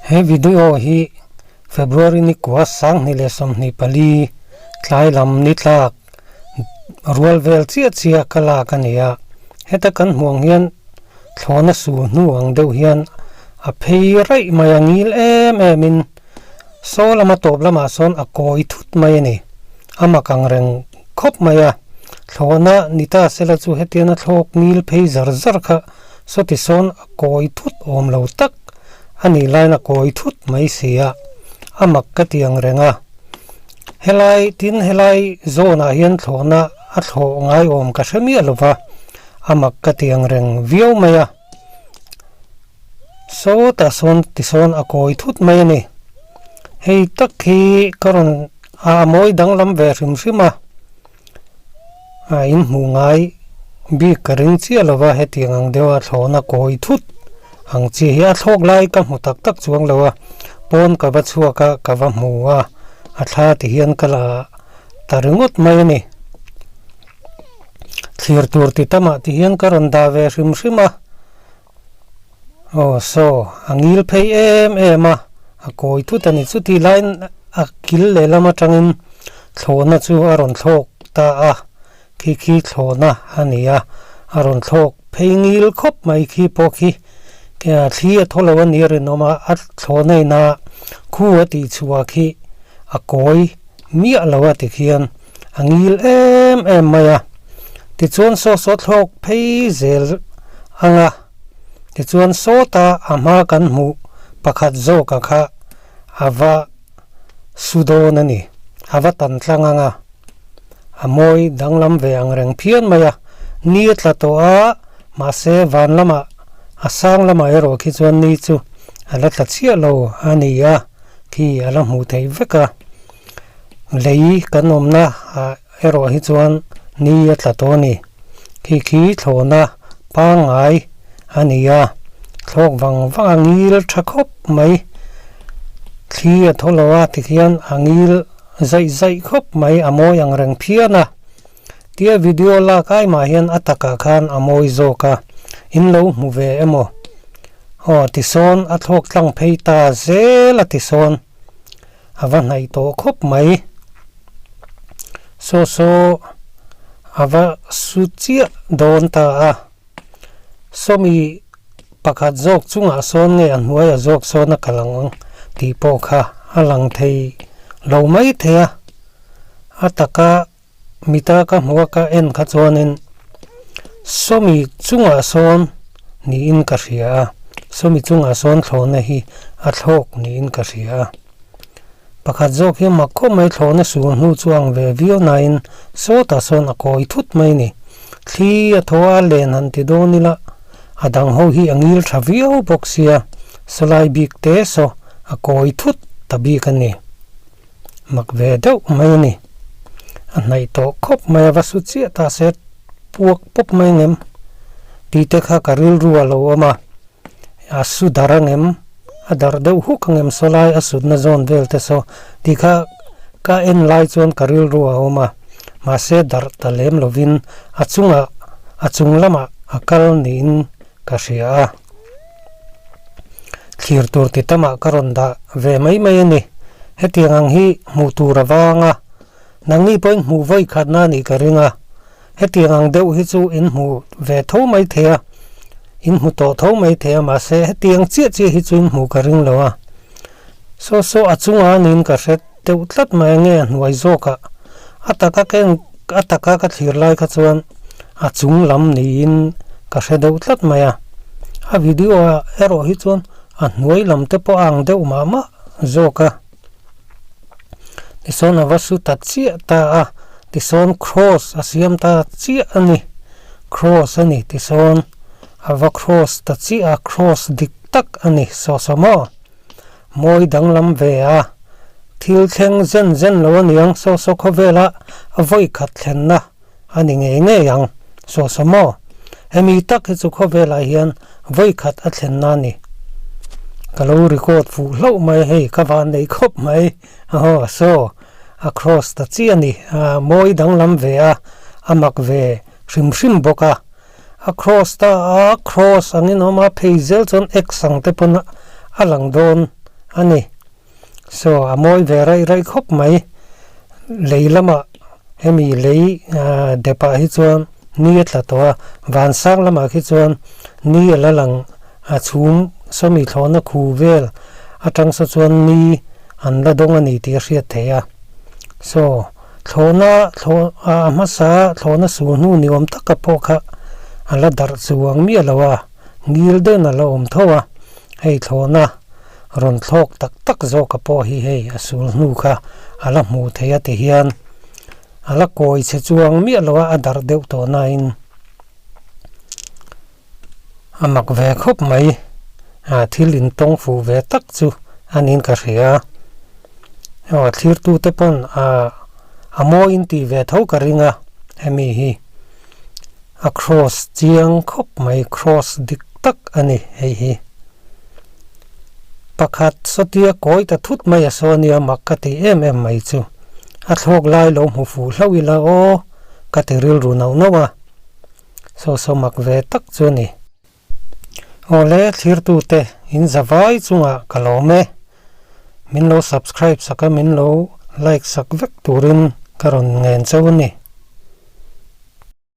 He video hi February ni kua 2024 tlai lam ni tlak rual vel chiah chiah ka lak a ni a. Heta kan hmuh ang hian thlawhna su hnu ang deuh hian a phei raih mai a ngil em em in saw lama tawp lamah sawn a kawi thut mai a ni. A mak ang reng khawp mai a, thlawhna ni ta sela chu hetiana thlawk ngil phei zar zar kha sawti sawn a kawi thut awm lo tak a nih laiin a kawi thut mai si a, a mak ka ti ang reng a. Helai tin helai zawnah hian thlawhna a thlawh ngai awm ka hre miah lo va, a mak ka ti ang reng viau mai a. Sawtah sawn tisawn a kawi thut mai a ni. Hei tak hi ka rawn a mawi danglam ve hrim hrim a, a inhmuh ngai bik ka ring chiah lo va, hetiang ang deuha thlawhna kawi thut ang chi hi a thlawk lai ka hmu tak tak chuang lo a, pawn ka va chhuak a, ka va hmu a, a thla ti hian ka la ta ringawt mai a ni. Thlir tur ti tamah ti hian ka rawn dah ve hrim hrim a. Aw saw, a ngil phei em em a, a kawi thut a ni. Chuti laiin a kil lehlam atangin thlawhna chu a rawn thlawk ta a, khi khi thlawhna a ni a, a rawn thlawk phei ngil khawp mai khi pawh khi thli a thaw lo a ni a rinawm a, a thlawhna ina khu a tih chhuah khi a kawi miah lo a tikhian a ngil em em mai a tichuan saw saw thlawk phei zel ang a tichuan sawta a hma kan hmuh pakhat zawk a kha a va su dawn a ni a va tan tlang ang a a mawi danglam ve ang reng phian mai a ni a tla tawh a mahse van lamah a sang lamah erawh khi chuan ni chu a la tla chiah lo a ni a khi a la hmuh theih vek a. Lei kan awmna ah erawh hi chuan ni a tla tawh a ni. Khi khi thlawhna pangngai a ni a, thlawk vang vang a ngil tha khawp mai. Thli a thaw lo a tikhian a ngil zaih zaih khawp mai a mawi ang reng phian a. Tia video lak ai mah hian a takah khan a mawi zawk a, in lo hmu ve emaw? Aw tisawn a thlawk tlang phei ta zel a tisawn. A va hnaih tawh khawp mai. Saw saw a va su chiah dawn ta a. Sawmi pakhat zawk chungah sawn nge a hnuaia zawk sawn a kal ang tih pawh kha a lang thei lo mai thei a. A taka mita ka hmuh a ka en kha chuanin sawmi chungah sawn niin ka hria a, sawmi chungah sawn thlawhna hi a thlawk niin ka hria a. Pakhat zawk hi mak khawp mai thlawhna sur hnu chu ang ve viau nain sawtah sawn a kawi thut mai ni. Thli a thaw a len han ti dawn ila a dang ho hi a ngil tha viau bawk sia, sawlai bik te saw a kawi thut ta bik a ni. Mak ve deuh mai a ni. A hnaih tawh khawp mai a va su chiah ta se puak pawp mai ang em tih te kha ka rilru a lo awm a, a su dar ang em, a dar deuh huk ang em saw lai a sutna zawn vel te saw tih kha ka en lai chuan ka rilru a awm a, mahse darh ta lem lovin a chungah a chung lamah a kal niin ka hria a. Thlir tur ti tamah ka rawn dah ve mai mai a ni. Hetiang ang hi hmuh tur a vang a, nangni pawhin hmuh vawi khatna a nih ka ring a. Hetiang ang deuh hi chu in hmu ve tho mai thei a, in hmu tawh tho mai thei a, mahse hetiang chiah chiah hi chu in hmuh ka ring lo a. Saw saw a chungah niin ka hre deuh tlat mai a nge a hnuai zawkah a taka ka en a taka ka thlir lai kha chuan a chung lam niin ka hre deuh tlat mai a. A video ah erawh hi chuan a hnuai lam te pawh a ang deuh mah mah zawk a. Tisawn a va su ta chiah ta a, tisawn cross a siam ta chiah a ni. Cross a ni tisawn a va cross ta chiah a, cross dik tak a ni saw saw maw. Mawi danglam ve a, thil thleng zen zen lo aniang saw saw khawvela a vawi khat thlenna a ni ngei ngei ang saw saw maw. Hemi tak hi chu khawvelah hian vawi khat a thlenna a ni. Ka lo record fuh hlauh mai hei ka van nei khawp mai aw saw a cross ta chiah a ni. Mawi danglam ve a, a mak ve hrim hrim bawk a. A cross ta a, cross angin a awm a, phei zel chuan x ang te pawn a lang dawn a ni. Saw a mawi ve raih raih khawp mai. Lei lamah hemi lei depah hi chuan ni a tla tawh a, vansang lamah khi chuan ni a la lang a chhum sawmi thlawhna khu vel atang saw chuan ni an la dawng a ni tih a hriat theih a. Saw thlawhna thlawh a hmasa thlawhna sul hnu ni awm taka pawh kha a la darh chuang miah lo a, ngil deuhin a la awm tho a, hei thlawhna. Rawn thlawk tak tak zawka pawh hi hei a sul hnu kha a la hmuh theih a ti hian a la kawi chhe chuang miah lo a, a darh deuh tawh nain a mak ve khawp mai. Ah thil intawng fuh ve tak chu a niin ka hria. Aw a thlirtute pawn ah a mawi intih ve tho ka ring a hemi hi a cross chiang khawp mai cross dik tak a ni hei hi. Pakhat sawtia kawi ta thut mai a saw nia mak ka ti em em mai chu. A thlawk lai lo hmu fuh hlauh ila aw ka ti rilru nauh nauh a. Saw saw mak ve tak chu a ni. Awle thlirtute in za vai chungah ka lawm e. Min lo subscribe sak a min lo like sak vek turin ka rawn ngen chauh a ni.